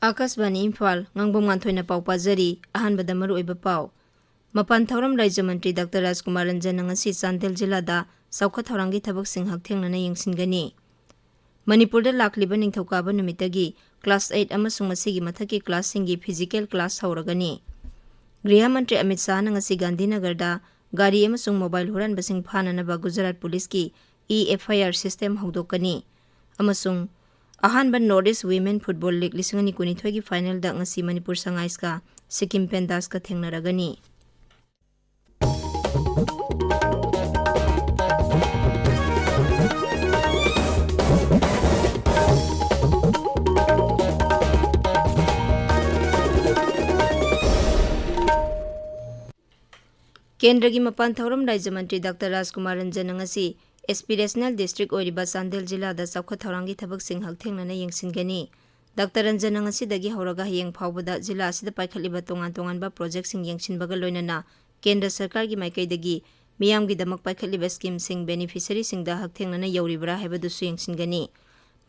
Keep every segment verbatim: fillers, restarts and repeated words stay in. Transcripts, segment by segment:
ꯑꯥꯀꯥꯁꯕꯥꯅꯤ ꯏꯝꯐꯥꯜ, ꯉꯥꯡꯕꯝ ꯉꯥꯟꯊꯣꯏꯅ ꯄꯥꯎ ꯄꯥꯖꯔꯤ꯫ ꯑꯍꯥꯟꯕꯗ ꯃꯔꯨꯑꯣꯏꯕ ꯄꯥꯎ꯫ ꯃꯄꯥꯟ ꯊꯧꯔꯝ ꯔꯥꯖ꯭ꯌ ꯃꯟꯇ꯭ꯔꯤ ꯗꯥꯛꯇꯔ ꯔꯥꯖꯀꯨꯃꯥꯔ ꯔꯟꯖꯟꯅ ꯉꯁꯤ ꯆꯥꯟꯗꯦꯜ ꯖꯤꯂꯥꯗ ꯆꯥꯎꯈꯠ ꯊꯧꯔꯥꯡꯒꯤ ꯊꯕꯛꯁꯤꯡ ꯍꯛꯊꯦꯡꯅꯅ ꯌꯦꯡꯁꯤꯟꯒꯅꯤ꯫ ꯃꯅꯤꯄꯨꯔꯗ ꯂꯥꯛꯂꯤꯕ ꯅꯤꯡꯊꯧꯀꯥꯕ ꯅꯨꯃꯤꯠꯇꯒꯤ ꯀ꯭ꯂꯥꯁ ꯑꯩꯠ ꯑꯃꯁꯨꯡ ꯃꯁꯤꯒꯤ ꯃꯊꯛꯀꯤ ꯀ꯭ꯂꯥꯁꯁꯤꯡꯒꯤ ꯐꯤꯖꯤꯀꯦꯜ ꯀ꯭ꯂꯥꯁ ꯍꯧꯔꯒꯅꯤ꯫ ꯒ꯭ꯔꯤꯍ ꯃꯟꯇ꯭ꯔꯤ ꯑꯃꯤꯠ ꯁꯥꯍꯅ ꯉꯁꯤ ꯒꯥꯟꯙꯤꯅꯒꯔꯗ ꯒꯥꯔꯤ ꯑꯃꯁꯨꯡ ꯃꯣꯕꯥꯏꯜ ꯍꯨꯔꯥꯟꯕꯁꯤꯡ ꯐꯥꯅꯅꯕ ꯒꯨꯖꯔꯥꯠ ꯄꯨꯂꯤꯁꯀꯤ ꯏ ꯑꯦꯐ ꯑꯥꯏ ꯑꯥꯔ ꯁꯤꯁꯇꯦꯝ ꯍꯧꯗꯣꯛꯀꯅꯤ꯫ ꯑꯃꯁꯨꯡ ꯑꯍꯥꯟꯕ north east women football league ꯂꯤꯁꯤꯡ ꯑꯅꯤ ꯀꯨꯟꯅꯤꯊꯣꯏꯒꯤ ꯐꯥꯏꯅꯦꯜꯗ ꯉꯁꯤ ꯃꯅꯤꯄꯨꯔ ꯁꯉꯥꯏꯁꯀ ꯁꯤꯛꯀꯤꯝ ꯄꯦꯟꯗꯥꯁꯀ ꯊꯦꯡꯅꯔꯒꯅꯤ꯫ ꯀꯦꯟꯗ꯭ꯔꯒꯤ ꯃꯄꯥꯟ ꯊꯧꯔꯝ ꯔꯥꯖ꯭ꯌ ꯃꯟꯇ꯭ꯔꯤ ꯗꯥꯛꯇꯔ ꯔꯥꯖꯀꯨꯃꯥꯔ ꯔꯟꯖꯟꯅ ꯉꯁꯤ ꯑꯦꯁꯄꯤꯔꯦꯁꯅꯦꯜ ꯗꯤꯁꯇ꯭ꯔꯤꯛ ꯑꯣꯏꯔꯤꯕ ꯆꯥꯟꯗꯦꯜ ꯖꯤꯂꯥꯗ ꯆꯥꯎꯈꯠ ꯊꯧꯔꯥꯡꯒꯤ ꯊꯕꯛꯁꯤꯡ ꯍꯛꯊꯦꯡꯅꯅ ꯌꯦꯡꯁꯤꯟꯒꯅꯤ꯫ ꯗꯥꯛꯇꯔ ꯔꯟꯖꯟꯅ ꯉꯁꯤꯗꯒꯤ ꯍꯧꯔꯒ ꯍꯌꯦꯡ ꯐꯥꯎꯕꯗ ꯖꯤꯂꯥ ꯑꯁꯤꯗ ꯄꯥꯏꯈꯠꯂꯤꯕ ꯇꯣꯉꯥꯟ ꯇꯣꯉꯥꯟꯕ ꯄ꯭ꯔꯣꯖꯦꯛꯁꯤꯡ ꯌꯦꯡꯁꯤꯟꯕꯒ ꯂꯣꯏꯅꯅ ꯀꯦꯟꯗ꯭ꯔ ꯁꯔꯀꯥꯔꯒꯤ ꯃꯥꯏꯀꯩꯗꯒꯤ ꯃꯤꯌꯥꯝꯒꯤꯗꯃꯛ ꯄꯥꯏꯈꯠꯂꯤꯕ ꯁ꯭ꯀꯤꯝꯁꯤꯡ ꯕꯦꯅꯤꯐꯤꯁꯔꯤꯁꯤꯡꯗ ꯍꯛꯊꯦꯡꯅꯅ ꯌꯧꯔꯤꯕ꯭ꯔꯥ ꯍꯥꯏꯕꯗꯨꯁꯨ ꯌꯦꯡꯁꯤꯟꯒꯅꯤ꯫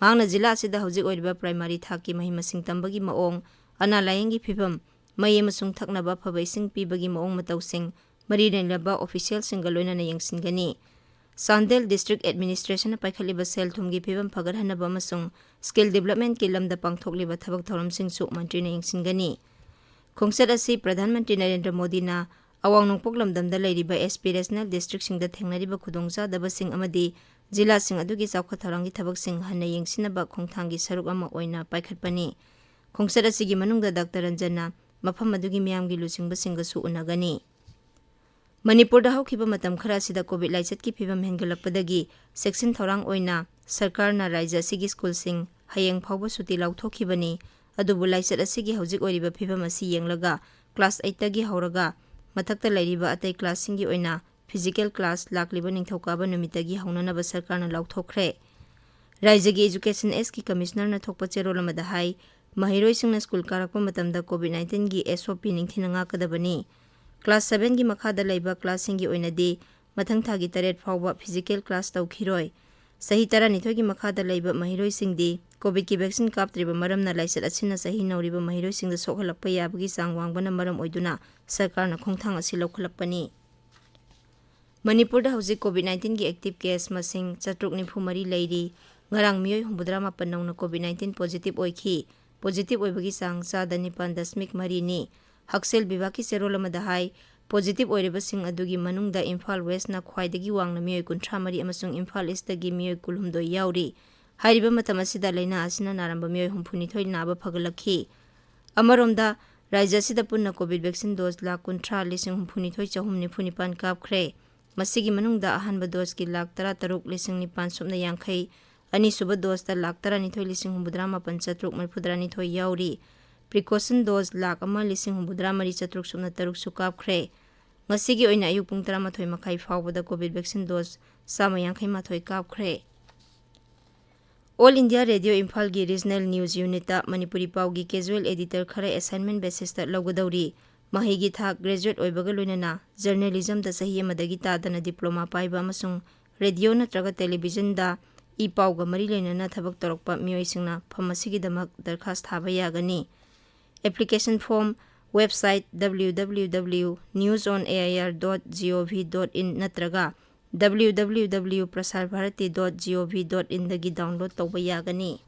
ꯃꯍꯥꯛꯅ ꯖꯤꯂꯥ ꯑꯁꯤꯗ ꯍꯧꯖꯤꯛ ꯑꯣꯏꯔꯤꯕ ꯄ꯭ꯔꯥꯏꯃꯥꯔꯤ ꯊꯥꯛꯀꯤ ꯃꯍꯩ ꯃꯁꯤꯡ ꯇꯝꯕꯒꯤ ꯃꯑꯣꯡ, ꯑꯅꯥ ꯂꯥꯌꯦꯡꯒꯤ ꯐꯤꯕꯝ, ꯃꯩ ꯑꯃꯁꯨꯡ ꯊꯛꯅꯕ ꯑꯐꯕ ꯏꯁꯤꯡ ꯄꯤꯕꯒꯤ ꯃꯑꯣꯡ ꯃꯇꯧꯁꯤꯡ ꯃꯔꯤ ꯂꯩꯅꯕ ꯑꯣꯐꯤꯁꯤꯌꯦꯜꯁꯤꯡꯒ ꯂꯣꯏꯅꯅ ꯌꯦꯡꯁꯤꯟꯒꯅꯤ꯫ ꯆꯥꯟꯗꯦꯜ ꯗꯤꯁꯇ꯭ꯔꯤꯛ ꯑꯦꯗꯃꯤꯅꯤꯁꯇ꯭ꯔꯦꯁꯟꯅ ꯄꯥꯏꯈꯠꯂꯤꯕ ꯁꯦꯜ ꯊꯨꯝꯒꯤ ꯐꯤꯕꯝ ꯐꯒꯠꯍꯟꯅꯕ ꯑꯃꯁꯨꯡ ꯁ꯭ꯀꯤꯜ ꯗꯤꯕꯂꯞꯃꯦꯟꯠꯀꯤ ꯂꯝꯗ ꯄꯥꯡꯊꯣꯛꯂꯤꯕ ꯊꯕꯛ ꯊꯧꯔꯝꯁꯤꯡꯁꯨ ꯃꯟꯇ꯭ꯔꯤꯅ ꯌꯦꯡꯁꯤꯟꯒꯅꯤ꯫ ꯈꯣꯡꯆꯠ ꯑꯁꯤ ꯄ꯭ꯔꯙꯥꯟ ꯃꯟꯇ꯭ꯔꯤ ꯅꯔꯦꯟꯗ꯭ꯔ ꯃꯣꯗꯤꯅ ꯑꯋꯥꯡ ꯅꯣꯡꯄꯣꯛ ꯂꯝꯗꯝꯗ ꯂꯩꯔꯤꯕ ꯑꯦꯁꯄꯤꯔꯦꯁꯅꯦꯜ ꯗꯤꯁꯇ꯭ꯔꯤꯛꯁꯤꯡꯗ ꯊꯦꯡꯅꯔꯤꯕ ꯈꯨꯗꯣꯡꯆꯥꯗꯕꯁꯤꯡ ꯑꯃꯗꯤ ꯖꯤꯂꯥꯁꯤꯡ ꯑꯗꯨꯒꯤ ꯆꯥꯎꯈꯠ ꯊꯧꯔꯥꯡꯒꯤ ꯊꯕꯛꯁꯤꯡ ꯍꯟꯅ ꯌꯦꯡꯁꯤꯟꯅꯕ ꯈꯣꯡꯊꯥꯡꯒꯤ ꯁꯔꯨꯛ ꯑꯃ ꯑꯣꯏꯅ ꯄꯥꯏꯈꯠꯄꯅꯤ꯫ ꯈꯣꯡꯆꯠ ꯑꯁꯤꯒꯤ ꯃꯅꯨꯡꯗ ꯗꯥꯛꯇꯔ ꯔꯟꯖꯟꯅ ꯃꯐꯝ ꯑꯗꯨꯒꯤ ꯃꯤꯌꯥꯝꯒꯤ ꯂꯨꯆꯤꯡꯕꯁꯤꯡꯒꯁꯨ ꯎꯅꯒꯅꯤ꯫ ꯃꯅꯤꯄꯨꯔꯗ ꯍꯧꯈꯤꯕ ꯃꯇꯝ ꯈꯔ ꯑꯁꯤꯗ ꯀꯣꯚꯤꯗ ꯂꯥꯏꯆꯠꯀꯤ ꯐꯤꯕꯝ ꯍꯦꯟꯒꯠꯂꯛꯄꯗꯒꯤ ꯆꯦꯛꯁꯤꯟ ꯊꯧꯔꯥꯡ ꯑꯣꯏꯅ ꯁꯔꯀꯥꯔꯅ ꯔꯥꯖ꯭ꯌ ꯑꯁꯤꯒꯤ ꯁ꯭ꯀꯨꯜꯁꯤꯡ ꯍꯌꯦꯡ ꯐꯥꯎꯕ ꯁꯨꯇꯤ ꯂꯥꯎꯊꯣꯛꯈꯤꯕꯅꯤ꯫ ꯑꯗꯨꯕꯨ ꯂꯥꯏꯆꯠ ꯑꯁꯤꯒꯤ ꯍꯧꯖꯤꯛ ꯑꯣꯏꯔꯤꯕ ꯐꯤꯕꯝ ꯑꯁꯤ ꯌꯦꯡꯂꯒ ꯀ꯭ꯂꯥꯁ ꯑꯩꯠꯇꯒꯤ ꯍꯧꯔꯒ ꯃꯊꯛꯇ ꯂꯩꯔꯤꯕ ꯑꯇꯩ ꯀ꯭ꯂꯥꯁꯁꯤꯡꯒꯤ ꯑꯣꯏꯅ ꯐꯤꯖꯤꯀꯦꯜ ꯀ꯭ꯂꯥꯁ ꯂꯥꯛꯂꯤꯕ ꯅꯤꯡꯊꯧꯀꯥꯕ ꯅꯨꯃꯤꯠꯇꯒꯤ ꯍꯧꯅꯅꯕ ꯁꯔꯀꯥꯔꯅ ꯂꯥꯎꯊꯣꯛꯈ꯭ꯔꯦ꯫ ꯔꯥꯖ꯭ꯌꯒꯤ ꯑꯦꯖꯨꯀꯦꯁꯟ ꯑꯦꯁꯀꯤ ꯀꯃꯤꯁꯅꯔꯅ ꯊꯣꯛꯄ ꯆꯦꯔꯣꯜ ꯑꯃꯗ ꯍꯥꯏ, ꯃꯍꯩꯔꯣꯏꯁꯤꯡꯅ ꯁ꯭ꯀꯨꯜ ꯀꯥꯔꯛꯄ ꯃꯇꯝꯗ ꯀꯣꯚꯤꯗ ꯅꯥꯏꯟꯇꯤꯟꯒꯤ ꯑꯦꯁ ꯑꯣ ꯄꯤ ꯅꯤꯡꯊꯤꯅ ꯉꯥꯛꯀꯗꯕꯅꯤ꯫ ꯀ꯭ꯂꯥꯁ ꯁꯚꯦꯟꯒꯤ ꯃꯈꯥꯗ ꯂꯩꯕ ꯀ꯭ꯂꯥꯁꯁꯤꯡꯒꯤ ꯑꯣꯏꯅꯗꯤ ꯃꯊꯪ ꯊꯥꯒꯤ ꯇꯔꯦꯠ ꯐꯥꯎꯕ ꯐꯤꯖꯤꯀꯦꯜ ꯀ꯭ꯂꯥꯁ ꯇꯧꯈꯤꯔꯣꯏ꯫ ꯆꯍꯤ ꯇꯔꯥꯅꯤꯊꯣꯏꯒꯤ ꯃꯈꯥꯗ ꯂꯩꯕ ꯃꯍꯩꯔꯣꯏꯁꯤꯡꯗꯤ ꯀꯣꯚꯤꯗꯀꯤ ꯚꯦꯛꯁꯤꯟ ꯀꯥꯞꯇ꯭ꯔꯤꯕ ꯃꯔꯝꯅ ꯂꯥꯏꯆꯠ ꯑꯁꯤꯅ ꯆꯍꯤ ꯅꯧꯔꯤꯕ ꯃꯍꯩꯔꯣꯏꯁꯤꯡꯗ ꯁꯣꯛꯍꯜꯂꯛꯄ ꯌꯥꯕꯒꯤ ꯆꯥꯡ ꯋꯥꯡꯕꯅ ꯃꯔꯝ ꯑꯣꯏꯗꯨꯅ ꯁꯔꯀꯥꯔꯅ ꯈꯣꯡꯊꯥꯡ ꯑꯁꯤ ꯂꯧꯈꯠꯂꯛꯄꯅꯤ꯫ ꯃꯅꯤꯄꯨꯔꯗ ꯍꯧꯖꯤꯛ ꯀꯣꯚꯤꯗ ꯅꯥꯏꯟꯇꯤꯟꯒꯤ ꯑꯦꯛꯇꯤꯚ ꯀꯦꯁ ꯃꯁꯤꯡ ꯆꯥꯇ꯭ꯔꯨꯛ ꯅꯤꯐꯨ ꯃꯔꯤ ꯂꯩꯔꯤ꯫ ꯉꯔꯥꯡ ꯃꯤꯑꯣꯏ ꯍꯨꯝꯐꯨꯇꯔꯥ ꯃꯥꯄꯟ ꯅꯧꯅ ꯀꯣꯚꯤꯗ ꯅꯥꯏꯟꯇꯤꯟ ꯄꯣꯖꯤꯇꯤꯚ ꯑꯣꯏꯈꯤ꯫ ꯄꯣꯖꯤꯇꯤꯚ ꯑꯣꯏꯕꯒꯤ ꯆꯥꯡ ꯆꯥꯗ ꯅꯤꯄꯥꯟ ꯗꯁꯃꯤꯛ ꯃꯔꯤꯅꯤ꯫ ꯍꯛꯁꯦꯜ ꯕꯤꯚꯥꯒꯀꯤ ꯆꯦꯔꯣꯜ ꯑꯃꯗ ꯍꯥꯏ, ꯄꯣꯖꯤꯇꯤꯚ ꯑꯣꯏꯔꯤꯕꯁꯤꯡ ꯑꯗꯨꯒꯤ ꯃꯅꯨꯡꯗ ꯏꯝꯐꯥꯜ ꯋꯦꯁ꯭ꯠꯅ ꯈ꯭ꯋꯥꯏꯗꯒꯤ ꯋꯥꯡꯅ ꯃꯤꯑꯣꯏ ꯀꯨꯟꯊ꯭ꯔꯥ ꯃꯔꯤ ꯑꯃꯁꯨꯡ ꯏꯝꯐꯥꯜ ꯏꯁ꯭ꯠꯇꯒꯤ ꯃꯤꯑꯣꯏ ꯀꯨꯟꯍꯨꯝꯗꯣꯏ ꯌꯥꯎꯔꯤ꯫ ꯍꯥꯏꯔꯤꯕ ꯃꯇꯝ ꯑꯁꯤꯗ ꯂꯥꯏꯅꯥ ꯑꯁꯤꯅ ꯅꯥꯔꯝꯕ ꯃꯤꯑꯣꯏ ꯍꯨꯝꯐꯨꯅꯤꯊꯣꯏ ꯅꯥꯕ ꯐꯒꯠꯂꯛꯈꯤ꯫ ꯑꯃꯔꯣꯝꯗ, ꯔꯥꯖ꯭ꯌ ꯑꯁꯤꯗ ꯄꯨꯟꯅ ꯀꯣꯚꯤꯗ ꯚꯦꯛꯁꯤꯟ ꯗꯣꯖ ꯂꯥꯈ ꯀꯨꯟꯊ꯭ꯔꯥ ꯂꯤꯁꯤꯡ ꯍꯨꯝꯐꯨꯅꯤꯊꯣꯏ ꯆꯍꯨꯝ ꯅꯤꯐꯨ ꯅꯤꯄꯥꯟ ꯀꯥꯞꯈ꯭ꯔꯦ꯫ ꯃꯁꯤꯒꯤ ꯃꯅꯨꯡꯗ ꯑꯍꯥꯟꯕ ꯗꯣꯖꯀꯤ ꯂꯥꯈ ꯇꯔꯥꯇꯔꯨꯛ ꯂꯤꯁꯤꯡ ꯅꯤꯄꯥꯟ ꯁꯨꯞꯅ ꯌꯥꯡꯈꯩ, ꯑꯅꯤꯁꯨꯕ ꯗꯣꯖꯇ ꯂꯥꯈ ꯇꯔꯥꯅꯤꯊꯣꯏ ꯂꯤꯁꯤꯡ ꯍꯨꯝꯐꯨꯇꯔꯥ ꯃꯥꯄꯟ ꯆꯥꯇ꯭ꯔꯨꯛ ꯃꯔꯤꯐꯨꯇꯔꯥꯅꯤꯊꯣꯏ ꯌꯥꯎꯔꯤ꯫ ꯄ꯭ꯔꯤꯀꯣꯁꯟ ꯗꯣꯖ ꯂꯥꯈ ꯑꯃ ꯂꯤꯁꯤꯡ ꯍꯨꯝꯐꯨꯇꯔꯥ ꯃꯔꯤ ꯆꯥꯇ꯭ꯔꯨꯛ ꯁꯨꯞꯅ ꯇꯔꯨꯛꯁꯨ ꯀꯥꯞꯈ꯭ꯔꯦ꯫ ꯉꯁꯤꯒꯤ ꯑꯣꯏꯅ ꯑꯌꯨꯛ ꯄꯨꯡ ꯇꯔꯥꯃꯥꯊꯣꯏ ꯃꯈꯥꯏ ꯐꯥꯎꯕꯗ ꯀꯣꯚꯤꯗ ꯚꯦꯛꯁꯤꯟ ꯗꯣꯖ ꯆꯥꯝꯃ ꯌꯥꯡꯈꯩ ꯃꯥꯊꯣꯏ ꯀꯥꯞꯈ꯭ꯔꯦ꯫ ꯑꯣꯜ ꯏꯟꯗꯤꯌꯥ ꯔꯦꯗꯤꯑꯣ ꯏꯝꯐꯥꯜꯒꯤ ꯔꯤꯖꯅꯦꯜ ꯅ꯭ꯌꯨꯁ ꯌꯨꯅꯤꯠꯇ ꯃꯅꯤꯄꯨꯔꯤ ꯄꯥꯎꯒꯤ ꯀꯦꯖꯨꯑꯦꯜ ꯑꯦꯗꯤꯇꯔ ꯈꯔ ꯑꯦꯁꯥꯏꯟꯃꯦꯟ ꯕꯦꯁꯤꯁꯇ ꯂꯧꯒꯗꯧꯔꯤ꯫ ꯃꯍꯩꯒꯤ ꯊꯥꯛ ꯒ꯭ꯔꯦꯖꯨꯑꯦꯠ ꯑꯣꯏꯕꯒ ꯂꯣꯏꯅꯅ ꯖꯔꯅꯦꯂꯤꯖꯝꯗ ꯆꯍꯤ ꯑꯃꯗꯒꯤ ꯇꯥꯗꯅ ꯗꯤꯄ꯭ꯂꯣꯃꯥ ꯄꯥꯏꯕ ꯑꯃꯁꯨꯡ ꯔꯦꯗꯤꯑꯣ ꯅꯠꯇ꯭ꯔꯒ ꯇꯦꯂꯤꯚꯤꯖꯟꯗ ꯏ ꯄꯥꯎꯒ ꯃꯔꯤ ꯂꯩꯅꯅ ꯊꯕꯛ ꯇꯧꯔꯛꯄ ꯃꯤꯑꯣꯏꯁꯤꯡꯅ ꯐꯝ ꯑꯁꯤꯒꯤꯗꯃꯛ ꯗꯔꯈꯥꯁ ꯊꯥꯕ ꯌꯥꯒꯅꯤ꯫ Application form website W W W news on A I R dot G O V dot in ꯅꯠꯇ꯭ꯔꯒ W W W prasar bharati dot G O V dot in ꯗꯒꯤ ꯗꯥꯎꯟꯂꯣꯗ ꯇꯧꯕ ꯌꯥꯒꯅꯤ꯫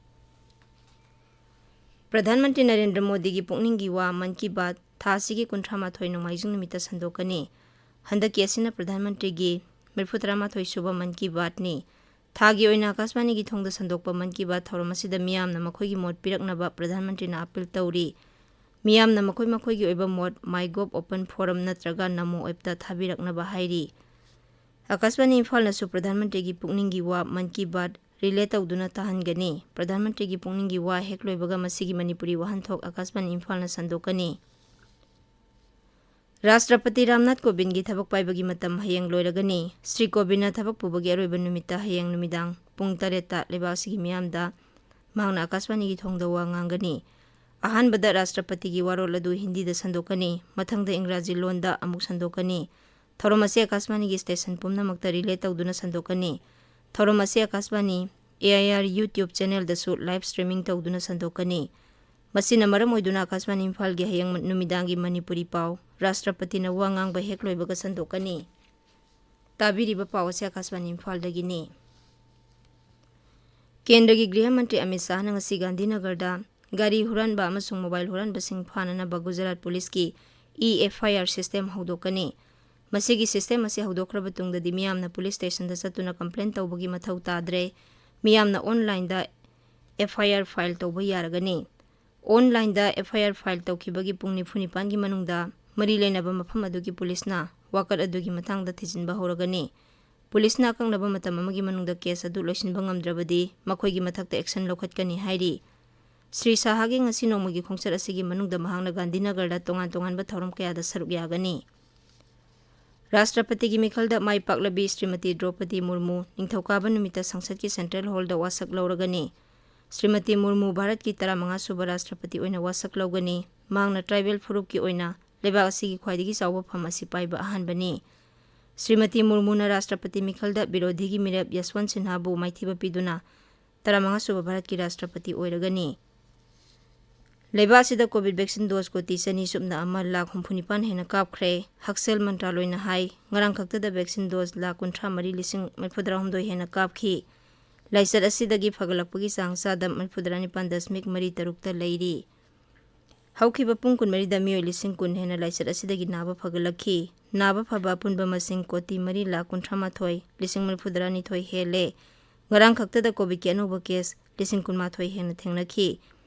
ꯄ꯭ꯔꯙꯥꯟ ꯃꯟꯇ꯭ꯔꯤ ꯅꯔꯦꯟꯗ꯭ꯔ ꯃꯣꯗꯤꯒꯤ ꯄꯨꯛꯅꯤꯡꯒꯤ ꯋꯥ ꯃꯟ ꯀꯤ ꯕꯥꯠ ꯊꯥ ꯑꯁꯤꯒꯤ ꯀꯨꯟꯊ꯭ꯔꯥ ꯃꯥꯊꯣꯏ ꯅꯣꯡꯃꯥꯏꯖꯤꯡ ꯅꯨꯃꯤꯠꯇ ꯁꯟꯗꯣꯛꯀꯅꯤ꯫ ꯍꯟꯗꯛꯀꯤ ꯑꯁꯤꯅ ꯄ꯭ꯔꯙꯥꯟ ꯃꯟꯇ꯭ꯔꯤꯒꯤ ꯃꯔꯤꯐꯨꯇꯔꯥ ꯃꯥꯊꯣꯏ ꯁꯨꯕ ꯃꯟ ꯀꯤ ꯕꯥꯠꯅꯤ꯫ ꯊꯥꯒꯤ ꯑꯣꯏꯅ ꯑꯥꯀꯥꯁꯕꯥꯅꯤꯒꯤ ꯊꯣꯡꯗ ꯁꯟꯗꯣꯛꯄ ꯃꯟ ꯀꯤ ꯕꯥꯠ ꯊꯧꯔꯝ ꯑꯁꯤꯗ ꯃꯤꯌꯥꯝꯅ ꯃꯈꯣꯏꯒꯤ ꯃꯣꯠ ꯄꯤꯔꯛꯅꯕ ꯄ꯭ꯔꯙꯥꯟ ꯃꯟꯇ꯭ꯔꯤꯅ ꯑꯥꯄꯤꯜ ꯇꯧꯔꯤ꯫ ꯃꯤꯌꯥꯝꯅ ꯃꯈꯣꯏ ꯃꯈꯣꯏꯒꯤ ꯑꯣꯏꯕ ꯃꯣꯠ MyGov open forum ꯅꯠꯇ꯭ꯔꯒ ꯅꯃꯣ ꯑꯦꯞꯇ ꯊꯥꯕꯤꯔꯛꯅꯕ ꯍꯥꯏꯔꯤ꯫ ꯑꯥꯀꯥꯁꯕꯥꯅꯤ ꯏꯝꯐꯥꯜꯅꯁꯨ ꯄ꯭ꯔꯙꯥꯟ ꯃꯟꯇ꯭ꯔꯤꯒꯤ ꯄꯨꯛꯅꯤꯡꯒꯤ ꯋꯥ ꯃꯟ ꯀꯤ ꯕꯥꯠ ꯔꯤꯂꯦ ꯇꯧꯗꯨꯅ ꯇꯥꯍꯟꯒꯅꯤ꯫ ꯄ꯭ꯔꯙꯥꯟ ꯃꯟꯇ꯭ꯔꯤꯒꯤ ꯄꯨꯛꯅꯤꯡꯒꯤ ꯋꯥ ꯍꯦꯛ ꯂꯣꯏꯕꯒ ꯃꯁꯤꯒꯤ ꯃꯅꯤꯄꯨꯔꯤ ꯋꯥꯍꯟꯊꯣꯛ ꯑꯥꯀꯥꯁꯕꯥꯅꯤ ꯏꯝꯐꯥꯜꯅ ꯁꯟꯗꯣꯛꯀꯅꯤ꯫ ꯔꯥꯁꯇ꯭ꯔꯄꯇꯤ ꯔꯥꯝꯅꯥꯊ ꯀꯣꯕꯤꯟꯗꯒꯤ ꯊꯕꯛ ꯄꯥꯏꯕꯒꯤ ꯃꯇꯝ ꯍꯌꯦꯡ ꯂꯣꯏꯔꯒꯅꯤ꯫ ꯁ꯭ꯔꯤ ꯀꯣꯕꯤꯟꯗꯅ ꯊꯕꯛ ꯄꯨꯕꯒꯤ ꯑꯔꯣꯏꯕ ꯅꯨꯃꯤꯠꯇ ꯍꯌꯦꯡ ꯅꯨꯃꯤꯗꯥꯡ ꯄꯨꯡ ꯇꯔꯦꯠꯇ ꯂꯩꯕꯥꯛ ꯑꯁꯤꯒꯤ ꯃꯤꯌꯥꯝꯗ ꯃꯍꯥꯛꯅ ꯑꯀꯥꯁꯕꯥꯅꯤꯒꯤ ꯊꯣꯡꯗ ꯋꯥ ꯉꯥꯡꯒꯅꯤ꯫ ꯑꯍꯥꯟꯕꯗ ꯔꯥꯁꯇ꯭ꯔꯄꯇꯤꯒꯤ ꯋꯥꯔꯣꯜ ꯑꯗꯨ ꯍꯤꯟꯗꯤꯗ ꯁꯟꯗꯣꯛꯀꯅꯤ, ꯃꯊꯪꯗ ꯏꯪꯒ꯭ꯔꯥꯖꯤ ꯂꯣꯟꯗ ꯑꯃꯨꯛ ꯁꯟꯗꯣꯛꯀꯅꯤ꯫ ꯊꯧꯔꯝ ꯑꯁꯤ ꯑꯀꯥꯁꯕꯥꯅꯤꯒꯤ ꯁ꯭ꯇꯦꯁꯟ ꯄꯨꯝꯅꯃꯛꯇ ꯔꯤꯂꯦ ꯇꯧꯗꯨꯅ ꯁꯟꯗꯣꯛꯀꯅꯤ꯫ ꯊꯧꯔꯝ ꯑꯁꯤ ꯑꯀꯥꯁꯕꯥꯅꯤ, ꯑꯦ ꯑꯥꯏ ꯑꯥꯔ YouTube ꯆꯦꯅꯦꯜꯗꯁꯨ ꯂꯥꯏꯚ ꯁ꯭ꯇ꯭ꯔꯤꯃꯤꯡ ꯇꯧꯗꯨꯅ ꯁꯟꯗꯣꯛꯀꯅꯤ꯫ ꯃꯁꯤꯅ ꯃꯔꯝ ꯑꯣꯏꯗꯨꯅ ꯑꯀꯥꯁꯕꯥꯅꯤ ꯏꯝꯐꯥꯜꯒꯤ ꯍꯌꯦꯡ ꯅꯨꯃꯤꯗꯥꯡꯒꯤ ꯃꯅꯤꯄꯨꯔꯤ ꯄꯥꯎ, ꯔꯥꯁꯇ꯭ꯔꯄꯇꯤꯅ ꯋꯥ ꯉꯥꯡꯕ ꯍꯦꯛ ꯂꯣꯏꯕꯒ ꯁꯟꯗꯣꯛꯀꯅꯤ꯫ ꯇꯥꯕꯤꯔꯤꯕ ꯄꯥꯎ ꯑꯁꯤ ꯑꯀꯥꯁꯕꯥꯅꯤ ꯏꯝꯐꯥꯜꯗꯒꯤꯅꯤ꯫ ꯀꯦꯟꯗ꯭ꯔꯒꯤ ꯒ꯭ꯔꯤꯍ ꯃꯟꯇ꯭ꯔꯤ ꯑꯃꯤꯠ ꯁꯥꯍꯅ ꯉꯁꯤ ꯒꯥꯟꯙꯤꯅꯒꯔꯗ ꯒꯥꯔꯤ ꯍꯨꯔꯥꯟꯕ ꯑꯃꯁꯨꯡ ꯃꯣꯕꯥꯏꯜ ꯍꯨꯔꯥꯟꯕꯁꯤꯡ ꯐꯥꯅꯅꯕ ꯒꯨꯖꯔꯥꯠ ꯄꯨꯂꯤꯁꯀꯤ ꯏ ꯑꯦꯐ ꯑꯥꯏ ꯑꯥꯔ ꯁꯤꯁꯇꯦꯝ ꯍꯧꯗꯣꯛꯀꯅꯤ꯫ ꯃꯁꯤꯒꯤ ꯁꯤꯁꯇꯦꯝ ꯑꯁꯤ ꯍꯧꯗꯣꯛꯈ꯭ꯔꯕ ꯇꯨꯡꯗꯗꯤ ꯃꯤꯌꯥꯝꯅ ꯄꯨꯂꯤꯁ ꯁ꯭ꯇꯦꯁꯟꯗ ꯆꯠꯇꯨꯅ ꯀꯝꯄ꯭ꯂꯦꯟ ꯇꯧꯕꯒꯤ ꯃꯊꯧ ꯇꯥꯗ꯭ꯔꯦ꯫ ꯃꯤꯌꯥꯝꯅ ꯑꯣꯟꯂꯥꯏꯟꯗ ꯑꯦꯐ ꯑꯥꯏ ꯑꯥꯔ ꯐꯥꯏꯜ ꯇꯧꯕ ꯌꯥꯔꯒꯅꯤ꯫ ꯑꯣꯟꯂꯥꯏꯟꯗ ꯑꯦꯐ ꯑꯥꯏ ꯑꯥꯔ ꯐꯥꯏꯜ ꯇꯧꯈꯤꯕꯒꯤ ꯄꯨꯡ ꯅꯤꯐꯨ ꯅꯤꯄꯥꯟꯒꯤ ꯃꯅꯨꯡꯗ ꯃꯔꯤ ꯂꯩꯅꯕ ꯃꯐꯝ ꯑꯗꯨꯒꯤ ꯄꯨꯂꯤꯁꯅ ꯋꯥꯀꯠ ꯑꯗꯨꯒꯤ ꯃꯇꯥꯡꯗ ꯊꯤꯖꯤꯟꯕ ꯍꯧꯔꯒꯅꯤ꯫ ꯄꯨꯂꯤꯁꯅ ꯑꯀꯛꯅꯕ ꯃꯇꯝ ꯑꯃꯒꯤ ꯃꯅꯨꯡꯗ ꯀꯦꯁ ꯑꯗꯨ ꯂꯣꯏꯁꯤꯟꯕ ꯉꯝꯗ꯭ꯔꯕꯗꯤ ꯃꯈꯣꯏꯒꯤ ꯃꯊꯛꯇ ꯑꯦꯛꯁꯟ ꯂꯧꯈꯠꯀꯅꯤ ꯍꯥꯏꯔꯤ꯫ ꯁ꯭ꯔꯤ ꯁꯥꯍꯥꯒꯤ ꯉꯁꯤ ꯅꯣꯡꯃꯒꯤ ꯈꯣꯡꯆꯠ ꯑꯁꯤꯒꯤ ꯃꯅꯨꯡꯗ ꯃꯍꯥꯛꯅ ꯒꯥꯟꯙꯤꯅꯒꯔꯗ ꯇꯣꯉꯥꯟ ꯇꯣꯉꯥꯟꯕ ꯊꯧꯔꯝ ꯀꯌꯥꯗ ꯁꯔꯨꯛ ꯌꯥꯒꯅꯤ꯫ ꯔꯥꯁꯇ꯭ꯔꯄꯇꯤꯒꯤ ꯃꯤꯈꯜꯗ ꯃꯥꯏ ꯄꯥꯛꯂꯕꯤ ꯁ꯭ꯔꯤꯃꯇꯤ ꯗ꯭ꯔꯧꯄꯗꯤ ꯃꯨꯔꯃꯨ ꯅꯤꯡꯊꯧꯀꯥꯕ ꯅꯨꯃꯤꯠꯇ ꯁꯪꯁꯠꯀꯤ ꯁꯦꯟꯇ꯭ꯔꯦꯜ ꯍꯣꯜꯗ ꯋꯥꯁꯛ ꯂꯧꯔꯒꯅꯤ꯫ ꯁ꯭ꯔꯤꯃꯇꯤ ꯃꯨꯔꯃꯨ ꯚꯥꯔꯠꯀꯤ ꯇꯔꯥꯃꯉꯥ ꯁꯨꯕ ꯔꯥꯁꯇ꯭ꯔꯄꯇꯤ ꯑꯣꯏꯅ ꯋꯥꯁꯛ ꯂꯧꯒꯅꯤ꯫ ꯃꯍꯥꯛꯅ ꯇ꯭ꯔꯥꯏꯕꯦꯜ ꯐꯨꯔꯨꯞꯀꯤ ꯑꯣꯏꯅ ꯂꯩꯕꯥꯛ ꯑꯁꯤꯒꯤ ꯈ꯭ꯋꯥꯏꯗꯒꯤ ꯆꯥꯎꯕ ꯐꯝ ꯑꯁꯤ ꯄꯥꯏꯕ ꯑꯍꯥꯟꯕꯅꯤ꯫ ꯁ꯭ꯔꯤꯃꯇꯤ ꯃꯨꯔꯃꯨꯅ ꯔꯥꯁꯇ꯭ꯔꯄꯇꯤ ꯃꯤꯈꯜꯗ ꯕꯤꯔꯣꯙꯤꯒꯤ ꯃꯤꯔꯦꯞ ꯌꯁꯋꯟꯠ ꯁꯤꯟꯍꯥꯕꯨ ꯃꯥꯏꯊꯤꯕ ꯄꯤꯗꯨꯅ ꯇꯔꯥꯃꯉꯥ ꯁꯨꯕ ꯚꯥꯔꯠꯀꯤ ꯔꯥꯁꯇ꯭ꯔꯄꯇꯤ ꯑꯣꯏꯔꯒꯅꯤ꯫ ꯂꯩꯕꯥꯛ ꯑꯁꯤꯗ ꯀꯣꯚꯤꯗ ꯚꯦꯛꯁꯤꯟ ꯗꯣꯁ ꯀꯣꯇꯤ ꯆꯅꯤ ꯁꯨꯞꯅ ꯑꯃ ꯂꯥꯈ ꯍꯨꯝꯐꯨ ꯅꯤꯄꯥꯟ ꯍꯦꯟꯅ ꯀꯥꯞꯈ꯭ꯔꯦ꯫ ꯍꯛꯁꯦꯜ ꯃꯟꯇ꯭ꯔꯥꯂꯣꯏꯅ ꯍꯥꯏ, ꯉꯔꯥꯡ ꯈꯛꯇꯗ ꯚꯦꯛꯁꯤꯟ ꯗꯣꯁ ꯂꯥꯈ ꯀꯨꯟꯊ꯭ꯔꯥ ꯃꯔꯤ ꯂꯤꯁꯤꯡ ꯃꯔꯤꯐꯨ ꯇꯔꯥꯍꯨꯝꯗꯣꯏ ꯍꯦꯟꯅ ꯀꯥꯞꯈꯤ꯫ ꯂꯥꯏꯆꯠ ꯑꯁꯤꯗꯒꯤ ꯐꯒꯠꯂꯛꯄꯒꯤ ꯆꯥꯡ ꯆꯥꯗ ꯃꯔꯤꯐꯨ ꯇꯔꯥ ꯅꯤꯄꯥꯟ ꯗꯁꯃꯤꯛ ꯃꯔꯤ ꯇꯔꯨꯛꯇ ꯂꯩꯔꯤ꯫ ꯍꯧꯈꯤꯕ ꯄꯨꯡ ꯀꯨꯟꯃꯔꯤꯗ ꯃꯤꯑꯣꯏ ꯂꯤꯁꯤꯡ ꯀꯨꯟ ꯍꯦꯟꯅ ꯂꯥꯏꯆꯠ ꯑꯁꯤꯗꯒꯤ ꯅꯥꯕ ꯐꯒꯠꯂꯛꯈꯤ꯫ ꯅꯥꯕ ꯐꯕ ꯑꯄꯨꯟꯕ ꯃꯁꯤꯡ ꯀꯣꯇꯤ ꯃꯔꯤ ꯂꯥꯈ ꯀꯨꯟꯊ꯭ꯔꯥ ꯃꯥꯊꯣꯏ ꯂꯤꯁꯤꯡ ꯃꯔꯤꯐꯨ ꯇꯔꯥꯅꯤꯊꯣꯏ ꯍꯦꯜꯂꯦ꯫ ꯉꯔꯥꯡ ꯈꯛꯇꯗ ꯀꯣꯚꯤꯗꯀꯤ ꯑꯅꯧꯕ ꯀꯦꯁ ꯂꯤꯁꯤꯡ ꯀꯨꯟꯃꯥꯊꯣꯏ ꯍꯦꯟꯅ ꯊꯦꯡꯅꯈꯤ꯫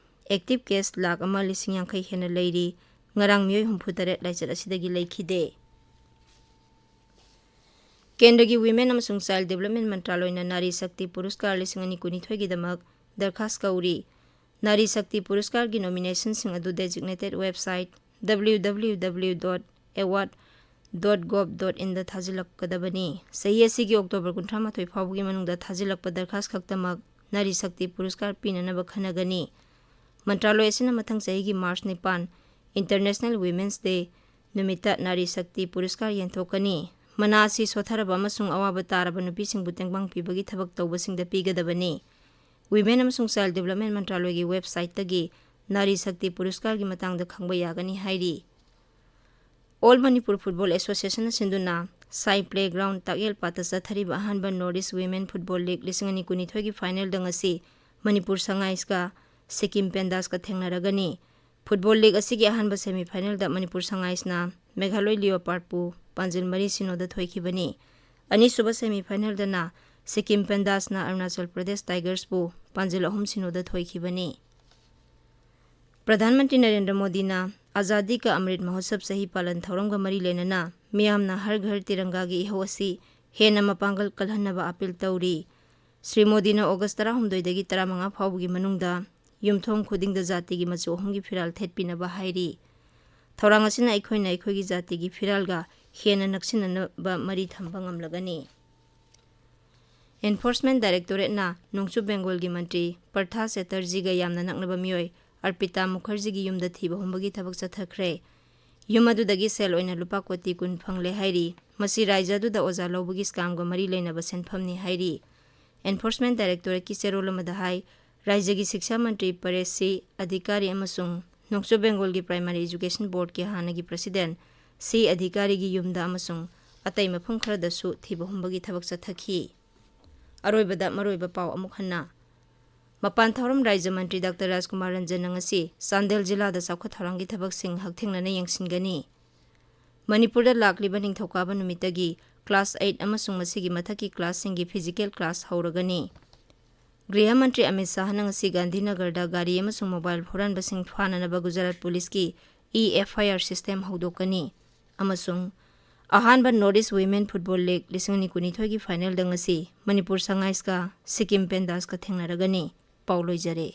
ꯑꯦꯛꯇꯤꯚ ꯀꯦꯁ ꯂꯥꯈ ꯑꯃ ꯂꯤꯁꯤꯡ ꯌꯥꯡꯈꯩ ꯍꯦꯟꯅ ꯂꯩꯔꯤ꯫ ꯉꯔꯥꯡ ꯃꯤꯑꯣꯏ ꯍꯨꯝꯐꯨ ꯇꯔꯦꯠ ꯂꯥꯏꯆꯠ ꯑꯁꯤꯗꯒꯤ ꯂꯩꯈꯤꯗꯦ꯫ ꯀꯦꯟꯗ꯭ꯔꯒꯤ ꯋꯤꯃꯦꯟ ꯑꯃꯁꯨꯡ ꯆꯥꯏꯜ ꯗꯤꯕꯂꯞꯃꯦꯟ ꯃꯟꯇ꯭ꯔꯥꯂꯣꯏꯅ ꯅꯥꯔꯤ ꯁꯛꯇꯤ ꯄꯨꯔꯁꯀꯥꯔ ꯂꯤꯁꯤꯡ ꯑꯅꯤ ꯀꯨꯟꯅꯤꯊꯣꯏꯒꯤꯗꯃꯛ ꯗꯔꯈꯥꯁ ꯀꯧꯔꯤ꯫ ꯅꯥꯔꯤ ꯁꯛꯇꯤ ꯄꯨꯔꯁꯀꯥꯔꯒꯤ ꯅꯣꯃꯤꯅꯦꯁꯟꯁꯤꯡ ꯑꯗꯨ designated website W W W dot award dot gov dot in ꯗ ꯊꯥꯖꯤꯜꯂꯛꯀꯗꯕꯅꯤ꯫ ꯆꯍꯤ ꯑꯁꯤꯒꯤ ꯑꯣꯛꯇꯣꯕꯔ ꯀꯨꯟꯊ꯭ꯔꯥ ꯃꯥꯊꯣꯏ ꯐꯥꯎꯕꯒꯤ ꯃꯅꯨꯡꯗ ꯊꯥꯖꯤꯜꯂꯛꯄ ꯗꯔꯈꯥꯁ ꯈꯛꯇꯃꯛ ꯅꯥꯔꯤ ꯁꯛꯇꯤ ꯄꯨꯔꯁꯀꯥꯔ ꯄꯤꯅꯅꯕ ꯈꯟꯅꯒꯅꯤ꯫ ꯃꯟꯇ꯭ꯔꯥꯂꯣꯏ ꯑꯁꯤꯅ ꯃꯊꯪ ꯆꯍꯤꯒꯤ ꯃꯥꯔꯆ ꯅꯤꯄꯥꯟ, International Women's Day ꯅꯨꯃꯤꯠꯇ ꯅꯥꯔꯤ ꯁꯛꯇꯤ ꯄꯨꯔꯁꯀꯥꯔ ꯌꯦꯟꯊꯣꯛꯀꯅꯤ꯫ ꯃꯅꯥ ꯑꯁꯤ ꯁꯣꯠꯊꯔꯕ ꯑꯃꯁꯨꯡ ꯑꯋꯥꯕ ꯇꯥꯔꯕ ꯅꯨꯄꯤꯁꯤꯡꯕꯨ ꯇꯦꯡꯕꯥꯡ ꯄꯤꯕꯒꯤ ꯊꯕꯛ ꯇꯧꯕꯁꯤꯡꯗ ꯄꯤꯒꯗꯕꯅꯤ꯫ Women ꯑꯃꯁꯨꯡ Child Development ꯃꯟꯇ꯭ꯔꯥꯂꯣꯏꯒꯤ ꯋꯦꯕꯁꯥꯏꯠꯇꯒꯤ ꯅꯥꯔꯤ ꯁꯛꯇꯤ ꯄꯨꯔꯁꯀꯥꯔꯒꯤ ꯃꯇꯥꯡꯗ ꯈꯪꯕ ꯌꯥꯒꯅꯤ ꯍꯥꯏꯔꯤ꯫ All Manipur Football Association ꯁꯤꯟꯗꯨꯅ ꯁꯥꯏ Playground ꯇꯥꯛꯌꯦꯜꯄꯥꯠꯇ ꯆꯠꯊꯔꯤꯕ ꯑꯍꯥꯟꯕ North East Women Football League ꯂꯤꯁꯤꯡ ꯑꯅꯤ ꯀꯨꯟꯅꯤꯊꯣꯏꯒꯤ ꯐꯥꯏꯅꯦꯜꯗ ꯉꯁꯤ ꯃꯅꯤꯄꯨꯔ ꯁꯉꯥꯏꯁꯀ ꯁꯤꯛꯀꯤꯝ ꯄꯦꯟꯗꯥꯁꯀ ꯊꯦꯡꯅꯔꯒꯅꯤ꯫ ꯐꯨꯠꯕꯣꯜ ꯂꯤꯒ ꯑꯁꯤꯒꯤ ꯑꯍꯥꯟꯕ ꯁꯦꯃꯤ ꯐꯥꯏꯅꯦꯜꯗ ꯃꯅꯤꯄꯨꯔ ꯁꯉꯥꯏꯁꯅ ꯃꯦꯘꯥꯂꯣꯏ ꯂꯤꯑꯣꯄꯥꯔꯠꯄꯨ ꯄꯥꯟꯖꯤꯜ ꯃꯔꯤ ꯁꯤꯅꯣꯗ ꯊꯣꯏꯈꯤꯕꯅꯤ꯫ ꯑꯅꯤꯁꯨꯕ ꯁꯦꯃꯤ ꯐꯥꯏꯅꯦꯜꯗꯅ ꯁꯤꯛꯀꯤꯝ ꯄꯦꯟꯗꯥꯁꯅ ꯑꯔꯨꯅꯥꯆꯜ ꯄ꯭ꯔꯗꯦꯁ ꯇꯥꯏꯒꯔꯁꯄꯨ ꯄꯥꯟꯖꯤꯜ ꯑꯍꯨꯝ ꯁꯤꯅꯣꯗ ꯊꯣꯏꯈꯤꯕꯅꯤ꯫ ꯄ꯭ꯔꯙꯥꯟ ꯃꯟꯇ꯭ꯔꯤ ꯅꯔꯦꯟꯗ꯭ꯔ ꯃꯣꯗꯤꯅ ꯑꯖꯥꯗꯤ ꯀ ꯑꯃ꯭ꯔꯤꯠ ꯃꯍꯣꯠꯁꯕ ꯆꯍꯤ ꯄꯥꯂꯟ ꯊꯧꯔꯝꯒ ꯃꯔꯤ ꯂꯩꯅꯅ ꯃꯤꯌꯥꯝꯅ ꯍꯔ ꯘꯔ ꯇꯤꯔꯪꯒꯥꯒꯤ ꯏꯍꯧ ꯑꯁꯤ ꯍꯦꯟꯅ ꯃꯄꯥꯡꯒꯜ ꯀꯜꯍꯟꯅꯕ ꯑꯥꯄꯤꯜ ꯇꯧꯔꯤ꯫ ꯁ꯭ꯔꯤ ꯃꯣꯗꯤꯅ ꯑꯣꯒꯁ ꯇꯔꯥꯍꯨꯝꯗꯣꯏꯗꯒꯤ ꯇꯔꯥꯃꯉꯥ ꯐꯥꯎꯕꯒꯤ ꯃꯅꯨꯡꯗ ꯌꯨꯝꯊꯣꯡ ꯈꯨꯗꯤꯡꯗ ꯖꯥꯇꯤꯒꯤ ꯃꯆꯨ ꯑꯍꯨꯝꯒꯤ ꯐꯤꯔꯥꯜ ꯊꯦꯠꯄꯤꯅꯕ ꯍꯥꯏꯔꯤ꯫ ꯊꯧꯔꯥꯡ ꯑꯁꯤꯅ ꯑꯩꯈꯣꯏꯅ ꯑꯩꯈꯣꯏꯒꯤ ꯖꯥꯇꯤꯒꯤ ꯐꯤꯔꯥꯜꯒ ꯍꯦꯟꯅ ꯅꯛꯁꯤꯟꯅꯅꯕ ꯃꯔꯤ ꯊꯝꯕ ꯉꯝꯂꯒꯅꯤ꯫ Enforcement Directorate ꯅ ꯅꯣꯡꯆꯨꯞ ꯕꯦꯡꯒꯣꯜꯒꯤ ꯃꯟꯇ꯭ꯔꯤ ꯄꯔꯊꯥ ꯆꯦꯇꯔꯖꯤꯒ ꯌꯥꯝꯅ ꯅꯛꯅꯕ ꯃꯤꯑꯣꯏ ꯑꯔꯄꯤꯇꯥ ꯃꯨꯈꯔꯖꯤꯒꯤ ꯌꯨꯝꯗ ꯊꯤꯕ ꯍꯨꯝꯕꯒꯤ ꯊꯕꯛ ꯆꯠꯊꯈ꯭ꯔꯦ꯫ ꯌꯨꯝ ꯑꯗꯨꯗꯒꯤ ꯁꯦꯜ ꯑꯣꯏꯅ ꯂꯨꯄꯥ ꯀꯣꯇꯤ ꯀꯨꯟ ꯐꯪꯂꯦ ꯍꯥꯏꯔꯤ꯫ ꯃꯁꯤ ꯔꯥꯏꯖ꯭ꯌ ꯑꯗꯨꯗ ꯑꯣꯖꯥ ꯂꯧꯕꯒꯤ ꯁ꯭ꯀꯥꯝꯒ ꯃꯔꯤ ꯂꯩꯅꯕ ꯁꯦꯟꯐꯝꯅꯤ ꯍꯥꯏꯔꯤ꯫ Enforcement Directorate ꯀꯤ ꯆꯦꯔꯣꯜ ꯑꯃꯗ ꯍꯥꯏ, ꯔꯥꯏꯖ꯭ꯌꯒꯤ ꯁꯤꯛꯁꯥ ꯃꯟꯇ꯭ꯔꯤ ꯄꯔꯦꯁ ꯁꯤ ꯑꯙꯤꯀꯥꯔꯤ ꯑꯃꯁꯨꯡ ꯅꯣꯡꯆꯨꯞ ꯕꯦꯡꯒꯣꯜꯒꯤ Primary Education Board ꯀꯤ ꯍꯥꯟꯅꯒꯤ President ꯁꯤ ꯑꯙꯤꯀꯥꯔꯤꯒꯤ ꯌꯨꯝꯗ ꯑꯃꯁꯨꯡ ꯑꯇꯩ ꯃꯐꯝ ꯈꯔꯗꯁꯨ ꯊꯤꯕ ꯍꯨꯝꯕꯒꯤ ꯊꯕꯛ ꯆꯠꯊꯈꯤ꯫ ꯑꯔꯣꯏꯕꯗ ꯃꯔꯨꯑꯣꯏꯕ ꯄꯥꯎ ꯑꯃꯨꯛ ꯍꯟꯅ꯫ ꯃꯄꯥꯟ ꯊꯧꯔꯝ ꯔꯥꯏꯖ꯭ꯌ ꯃꯟꯇ꯭ꯔꯤ ꯗꯥꯛꯇꯔ ꯔꯥꯖꯀꯨꯃꯥꯔ ꯔꯟꯖꯟꯅ ꯉꯁꯤ ꯆꯥꯟꯗꯦꯜ ꯖꯤꯂꯥꯗ ꯆꯥꯎꯈꯠ ꯊꯧꯔꯥꯡꯒꯤ ꯊꯕꯛꯁꯤꯡ ꯍꯛꯊꯦꯡꯅꯅ ꯌꯦꯡꯁꯤꯟꯒꯅꯤ꯫ ꯃꯅꯤꯄꯨꯔꯗ ꯂꯥꯛꯂꯤꯕ ꯅꯤꯡꯊꯧꯀꯥꯕ ꯅꯨꯃꯤꯠꯇꯒꯤ class eight ꯑꯃꯁꯨꯡ ꯃꯁꯤꯒꯤ ꯃꯊꯛꯀꯤ class ꯁꯤꯡꯒꯤ physical class ꯍꯧꯔꯒꯅꯤ꯫ ꯒ꯭ꯔꯤꯍ ꯃꯟꯇ꯭ꯔꯤ ꯑꯃꯤꯠ ꯁꯥꯍꯅ ꯉꯁꯤ ꯒꯥꯟꯙꯤꯅꯒꯔꯗ ꯒꯥꯔꯤ ꯑꯃꯁꯨꯡ mobile ꯍꯨꯔꯥꯟꯕꯁꯤꯡ ꯐꯥꯅꯅꯕ ꯒꯨꯖꯔꯥꯠ ꯄꯨꯂꯤꯁꯀꯤ e-F I R system ꯍꯧꯗꯣꯛꯀꯅꯤ ꯑꯃꯁꯨꯡ ꯑꯍꯥꯟꯕ North East Women Football League ꯂꯤꯁꯤꯡ ꯑꯅꯤ ꯀꯨꯟꯅꯤꯊꯣꯏꯒꯤ final ꯗ ꯉꯁꯤ ꯃꯅꯤꯄꯨꯔ ꯁꯉꯥꯏꯁꯀ ꯁꯤꯛꯀꯤꯝ ꯄꯦꯟꯗꯥꯁꯀ ꯊꯦꯡꯅꯔꯒꯅꯤ꯫ ꯄꯥꯎ ꯂꯣꯏꯖꯔꯦ꯫